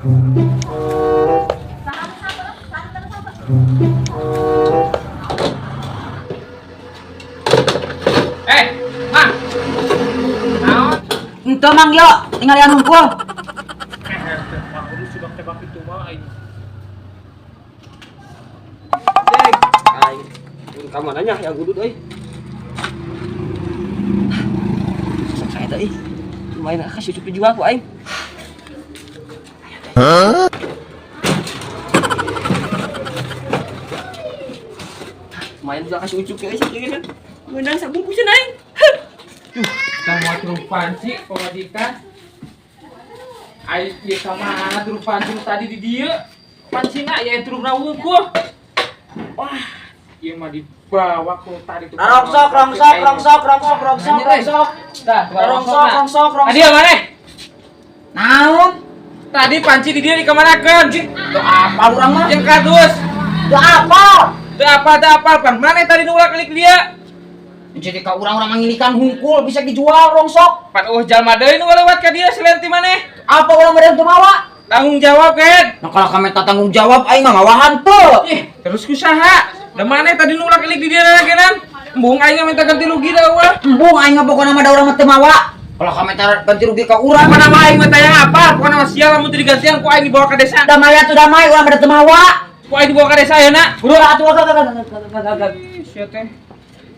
Eh, Mang. Naon? Ente Mang yo, tinggalian hungkul. Eh, Mang urus sudah tebak itu mah aing. Cek. Aing. Ka mananya yang gudut euy. Sok saya teh ih. Lumayan ah kasih cukup dijual ku aing. Lumayan juga kasih ucuk ya sih kan. Menang sabungkusan aing. Duh, kita mau truk panci pamajikan. Aing ieu ka mana truk panci nu tadi di dieu? Pancina ya trukna wungkul. Wah, ieu mah dibawa ku tadi tuh. Rongsok, rongsok, rongsok, rongsok, rongsok, rongsok. Tah, Rongsok, rongsok, rongsok. Tadi mana? Naon? Tadi panci di dieu dikamanakeun? Teu apa urang mah? Jeung kardus. Teu apa? Teu apa, teu apa, pan mana tadi nu ulah klik dia? Jadi ka urang-urang mangilikan hungkul bisa dijual rongsok. Pan eueuh jalma deui nu lewat ka dia selain ti maneh. Apa urang meureun teu mawa? Tanggung jawab, Ken. Nah kalau kami tak tanggung jawab aing mah mawa henteu. Ih, terus ku saha? Da maneh tadi nu ulah klik di dia kenan? Embung aing minta ganti rugi da eueuh. Embung aing mah pokona mah da urang mah teu mawa. Kalau kami tak ganti rugi ka urang Pokona mah aing mah tayang apa? Pokona mah sial lamun teu digantian ku aing dibawa ka desa. Damai atuh damai urang mah da teu mawa. Ku aing dibawa ka desa ayeuna. Buru atuh gag. Ih, sia teh.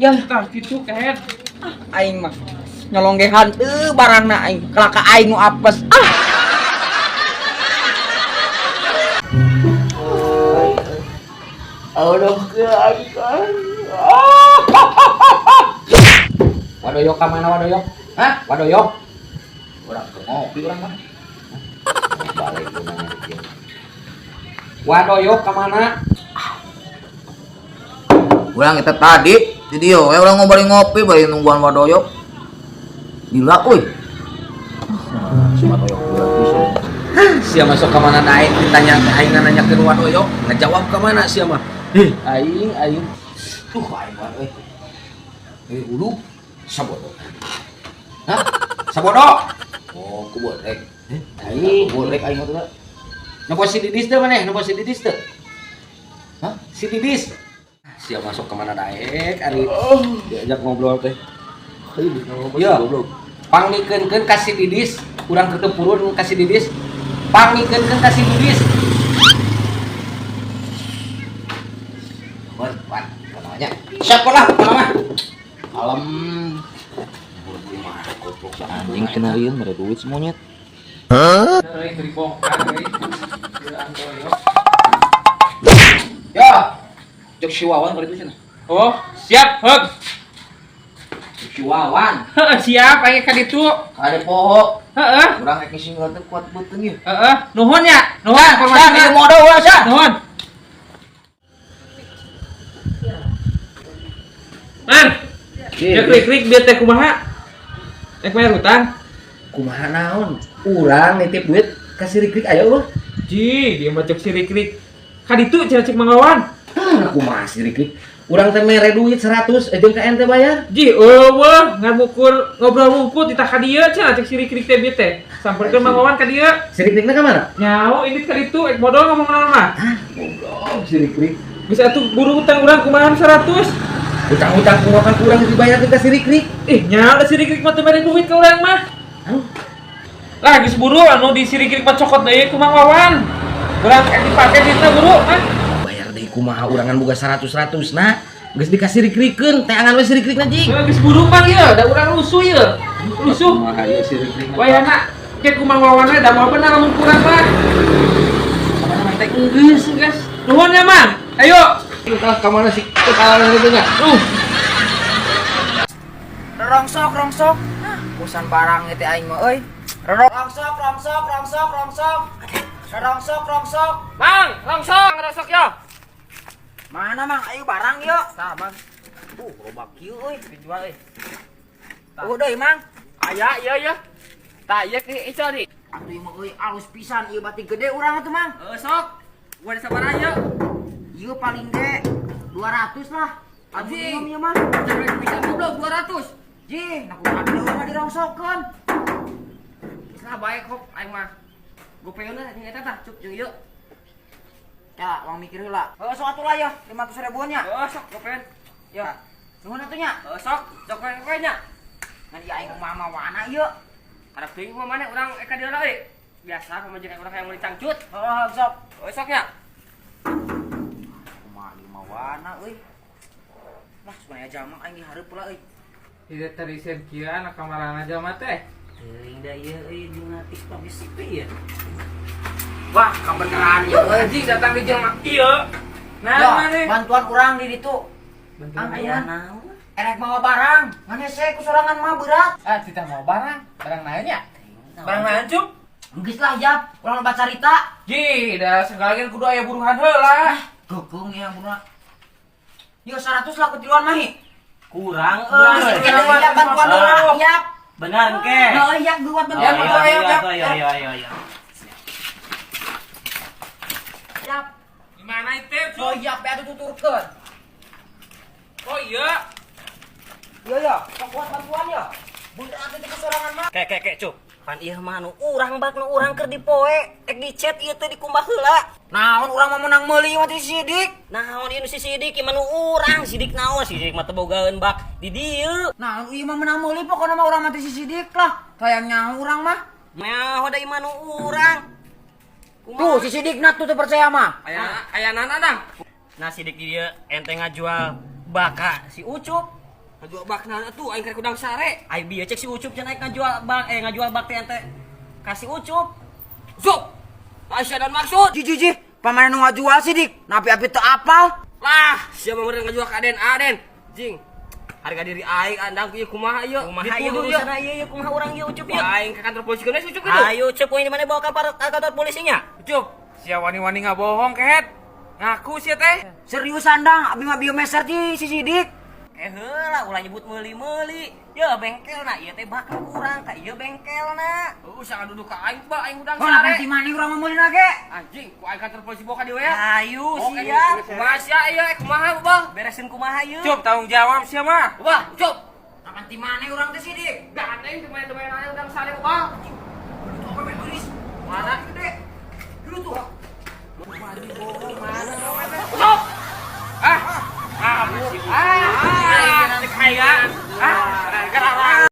Ya Tah kitu kehed. aing mah nyolonggehan teu barangna aing kelaka aing nu apes. Ah. Aduh, aing. Wadoyok ka mana wadoyok? Hah? Wadoyok? Urang keur ngopi urang mah. Balik ku nanya kieu. Wadoyok ka mana? Urang eta tadi di dieu we urang bari ngopi bari nungguan wadoyok. Gila euy. Si wadoyok gila pisan. Sia masuk ka mana aing ditanya aing nanyakeun wadoyok, ngajawab ka mana sia mah? Ih, aing aing. Tuh aing mah euy. Eh ulu sabodo. Hah? Sabodo. Oh, ku borek. Aing Ku borek aing mah tuh. Nopo si Didis teu maneh? Nopo si Didis teu? Hah? Si Didis. Sia masuk ka mana daek ari diajak ngobrol teh. Iya. Goblok. Pangmikeunkeun ka si Didis, urang teu purun ka si Didis. Pangmikeunkeun ka si Didis. Wan, wan, namanya. Siapa lah pokona mah. Kalem. Anjing cenah ieu mere duit si monyet. Euy, teu dibongkar euy. Ieu doyok. Ya. Cek si Wawan kali itu cenah. Oh, siap, heug. Cek si Wawan. Heeh, siap aing ka ditu. Kade poho. Heeh. Urang rek ngisi teh kuat beuteung ieu. Heeh, nuhun ya. Nuhun Sah, informasinya. ieu modal urang sah. Nuhun. Man, ya klik-klik biar teh kumaha? Rek bayar hutang. Kumaha naon? Urang nitip duit ka si Rikrik aya eueuh. Ji, dia mah cek si Rikrik. Ka ditu cenah cek Mang Wawan. Hah, kumaha si Rikrik? Urang teh mere duit 100 jeung ka ente bayar. Ji, eueuh ngan mukur ngobrol mungkul ditah ka dieu cenah cek si Rikrik teh bieu teh. Samperkeun Mang Wawan ka dieu. Si Rikrikna ka mana? Nyao ini ka ditu ek modal ngomong naon mah. Hah, goblok si Rikrik. Bisa atuh buru hutang urang kumaha 100. Hutang-hutang kumaha kurang dibayar ka si Rikrik. Ih, nyaho da si Rikrik mah teu mere duit ka urang mah. Hah? Lah geus buru anu di si Rikrik mah cokot deui ku Mang Wawan. Urang ek dipake duitna buru mah. Bayar deui kumaha urangan boga 100-100 na. Geus dikasih Rikrikeun, teangan we si Rikrikna jing. Heuh, geus buru mah ieu, da urang lusuh ieu. Lusuh. Kumaha ieu si Rikrik mah. Wayahna ke ku Mang Wawan we da moal bener lamun kurang mah. Kumaha teh geus. Geus. Nuhun ya, Mang. Ayo. Kalah ka mana sih? Kalah kitu nya. Rongsok, rongsok. Bosan barang itu aing mah euy. Rongsok, rongsok, rongsok, rongsok. Rongsok, rongsok. Mang, langsung ngerosok ya. Mana Mang? Ayo barang yuk. Tah, Mang. Loba kieu euy. Dijual euy. Udah deui, Mang. Aya, iya iya. Tah, ieu ke ieu di. Atuh ieu mah euy alus pisan ieu batik gede urang atuh, Mang. Heuh, sok. Gua sabaraha ieu? Ieu paling ge 200 lah. Anjing. Ieu mah. Jangan pisan goblok 200. Jih, nah kumaha deui mah dirongsokeun. Geus lah bae kok aing mah. Gopeun lah jeung eta tah, Cup, jeung ieu. Ya, uang mikir heula. Heeh, sok atuh lah ya, 500 ribuan nya. Oh, sok gopeun. Ya. Nuhun atuh nya. Oh, sok, sok we nya. Ngan ieu aing mah mawana ieu. Karep teuing mah maneh urang ka dieu euy. Biasa pamajikan urang hayang meuli cangcut. Heeh, sok. Oh, sok nya. Kumaha di mawana euy. Lah, sebenarnya jalma aing dihareup pula euy. Tidak terisen kieu anak kamarana jalma teh. Teuing da ieu euy dina TikTok geus sepi ya. Wah, kebenaran ieu euy. Anjing datang di jelma ieu. Nah, Ya, mana? bantuan urang di ditu. Bantuan. Aya naon? Erek mawa barang, ngan hese ku sorangan mah berat. Ah, tidak mau barang. Barang naonnya? Barang naon, Cup? Geus lah, Jap. Urang loba carita. Ji, da segala gen kudu aya buruhan heula. Gegeung ya buruan. Yo 100 lah kutiluan mah hi. Kurang Kurang, euy. euy. Ya bantuan urang, Yap. Benar engke. Nah, iya buat Oh, bantuan iya, urang, iya, Yap. iya, iya, iya, iya. Yap. Di mana itu, Oh Cup? iya, pe atuh tuturkeun. Oh iya. Iya ya, sok kuat bantuan ya. Bener atuh teh sorangan mah. Kek kek kek, Cup. Pan ieu mah nu urang bak nu urang keur dipoe, ek dicet ieu teh dikumbah heula. Naon urang mah menang meuli mah ti sidik. Naon ieu nu si Sidik ieu mah nu urang, Sidik naon? Sidik mah teu bogaeun bak di dieu. Naon ieu mah menang meuli pokona mah urang mah ti si sidik lah. Hayang nyaho urang mah. Mah da ieu mah nu urang. Tuh si sidikna tuh teu percaya mah. Aya aya nana dang. Nah Sidik di dieu ente ngajual baka si Ucup. Ngajual bak naon atuh aing keur kudang sare. Ai bieu cek si Ucup cenah ngajual bak ngajual bak teh ente ka si Ucup. Zup. Aisyah dan maksud. Ji ji ji, pamane nu ngajual sidik. Napi api teu apal. Lah, sia mah meureun ngajual ka Aden Aden. Jing. Harga diri aing andang ieu kumaha ieu? Kumaha ieu Dituduh ieu. urusan ieu ieu kumaha urang ieu Ucup ieu. Aing ke kantor polisi geus Ucup kitu. Ayo Ucup poin di mana bawa ke kantor polisinya? Ucup. Sia wani-wani ngabohong kehet. Ngaku sia teh. Serius andang, abi mah biomeser ti si sidik. Eh heula ulah nyebut meuli-meuli. Ya bengkelna ieu teh bak nu urang ka ieu bengkelna. Heuh, sangat duduk ka aing ba aing hudang Oh, nah sare. ti mana urang mah meulina ge? Anjing, ku aing kantor polisi bawa ka dieu ya. Ayo Oke, siap. Kumaha sia ieu kumaha Bang? Beresin kumaha ieu? Cup, tanggung jawab sia mah. Wah, Ucup. Nah ti mana urang teh sidik? Gandeng lumayan-lumayan aja udang sare Bang.